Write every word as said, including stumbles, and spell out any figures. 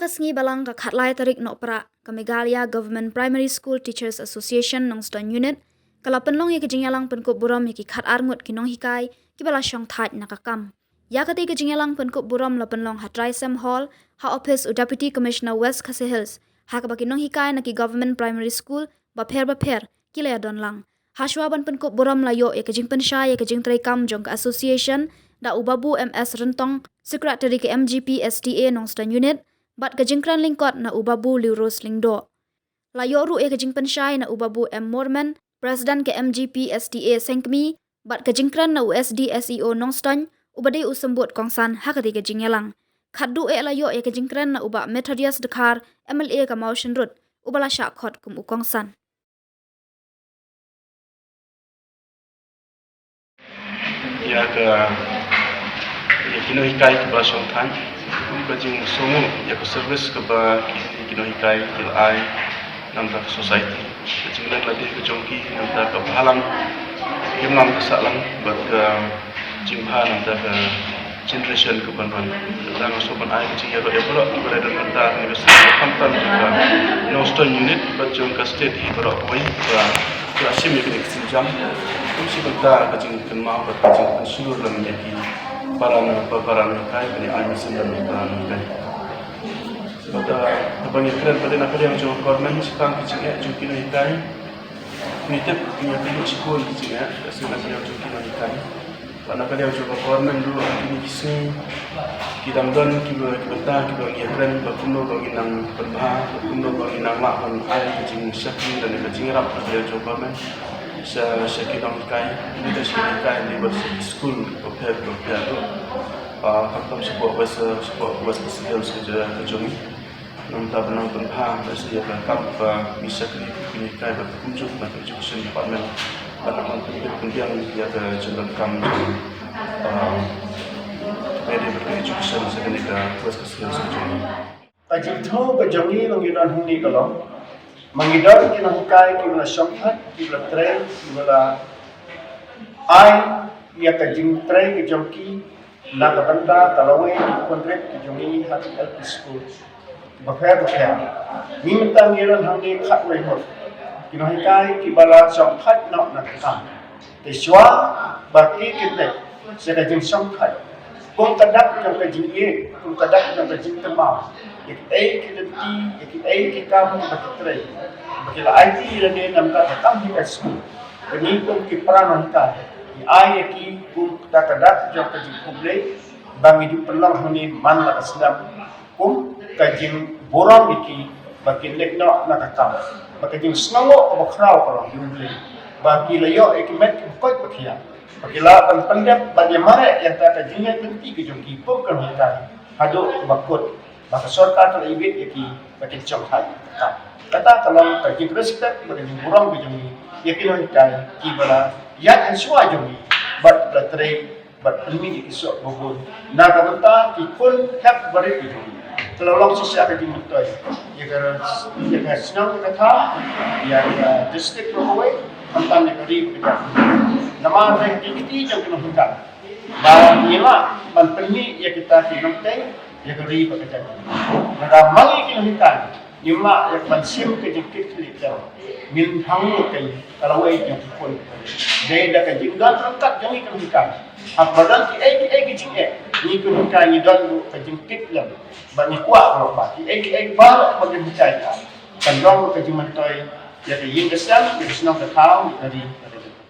Ka sngi Balang ka khatlai tarik Nohprah, ka Meghalaya Government Primary School Teachers Association Nongstoiñ Unit ka la pynlong ïa ka jingïalang pynkup burom ïa ki khatar ngut ki nonghikai kiba la shongthait na ka kam. Ïa katei ka jingïalang pynkup burom la pynlong ha Trisem Hall, ha ophis u Deputy Commissioner West Khasi Hills, ha kaba ki nonghikai na ki Government Primary School bapher bapher ki la ïadon lang. Hashwa ban pynkup burom la ïoh ïa ka jingpynshai ïa ka jingtreikam jong ka association da u Babu M S Ryntong, Secretary ka M G P S T A Nongstoiñ Unit, bad ka jingkren lyngkot na u Babu Liurose Lyngdoh. La ïoh ruh ïa ka jingpynshai na u Babu M Mormen, President ka M G P S T A Sengkmie, bad ka jingkren na u S D S E O Nongstoiñ, uba dei u symbud kongsan ha katei ka jingïalang. Khatduh eh la ïoh ïa ka jingkren na u Bah Methodius Dkhar, M L A ka Mawshynrut, uba la shah khot kum u kongsan. Ïa ka, ïa ki nonghikai kiba shongthait, kum ka jingsngew ïa ka service kaba ki, ki nonghikai ki la ai na ka bynta ka society. Ka jinglen lade ka jong ki na ka bynta ka bhalang, ka imlang ka sahlang bad ka jingbha na ka bynta ka generation ka ban wan. Nga sngewbha ban ai ka jingïaroh ïa baroh kiba la don bynta ha kane ka shnong, khamtam jong ka Nongstoiñ Unit bad jong ka state hi baroh kawei, ba ki la shim ïa kane ka sienjam kum shi bynta ka jingkynmaw bad ka jingpynshlur lem ïa ki para nong, para nonghikai, kane ai mynsiem lem ïa ki para nonghikai. Bad, ah, haba ngi kren pat na ka liang jong ka government shaphang ki jingeh jong ki nonghikai, ngi tip ngi ïa kynduh shibun ki jingeh, ka sien na ka liang jong ki nonghikai. Bad na ka liang jong ka government ruh ha kine ki sngi ki dang don kiba, ki bynta kiba ngi ïakren ba kumno ba ngin nang pynbha, ba kumno ba ngin nang lah ban ai ka jingshakri lane ka jingïarap na ka liang jong ka government sha, sha ki nonghikai, lane sha ki nonghikai lane bad sha ki skul bapher bapher ruh. Ah, khamtam shapoh West, shapoh West Khasi Hills ka jong ngi. Nangta ba nang pynbha da sha ïa ka kam ba ngi shakri, ba ngi hikai bad kumjuh na ka education department. Ba nang pynbit pynbiang ïa ka jingdonkam jong, ah, ka education sha kane ka West Khasi Hills ka jong ngi. Ka jingthmu ka jong ngi ba ngi don hangne ka long, ba ngi don ki nonghikai kiba la shongthait, kiba la trei, kiba la ai ïa ka jingtrei ka jong ki na ka bynta ka lawei ki khun rit ki jong ngi ha ki L P school bapher bapher. Ngi mynta ngi don hangne khatwei ngut ki nonghikai kiba la shongthait noh na ka kam. Te shuwa ba ki kyntait sha ka jingshongthait, kum ka dak jong ka jingïeit, kum ka dak jong ka jingkynmaw ïa kiei ki lynti, ïa kiei ki kam kiba ki trei, ba ki la aiti lane namar ka kam hikai school. Te ngi kum ki para nonghikai ngi ai ïa ki kum ka dak jong ka jingkhublei ba ngi ju pynlong hangne man la ka snem kum ka jingburom ïa ki ba kin leit noh na ka kam. Ba ka jingsngewnguh kaba khraw ka long jong U Blei ba ki la ïoh ïa ki met kiba koit ba khiah, ba ki lah ban pyndep bad ïa mareh ïa kata ka jingleit lynti ka jong ki kum ka nonghikai haduh ba kut ba ka sorkar ka la ibit ïa ki ba kin shongthait. Kata ka long ka jingrespect bad ka jingburom ka jong ngi ïa ki nonghikai kiba la ïaid hashwa jong ngi bad la trei bad pynmih ïa ki soh ba bun na ka bynta ki khun hep barit ki jong ngi. Ka la long shisha ka jingmyntoi ïa ka, ïa ka shnong ïa ka thaw, ïa ka district baroh kawei, khamtam ïa ka ri bad ka jaitbynriew. Namar ba ki kti jong ki nonghikai ba ngi lah ban pynmih ïa kita ki nonghikai ïa ka ri bad ka jaitbynriew. Lada ma ngi ki nonghikai ngim lah ïa ka ban shim ka jingkitkhlieh, ngin hap lut ka lawei jong ki khun. Dei da ka jingdon ryngkat jong ngi ki nonghikai, haba don kiei kiei ki jingeh, ngi ki nonghikai ngi don ruh ka jingkitkhlieh. Ba ngi kwah ruh ba kiei kiei baroh ba ki nonghikai kan don ruh ka jingmyntoi ïa ka ïing ka sem, ïa ka shnong ka thaw, ïa ka ri, ïa ka jaitbynriew.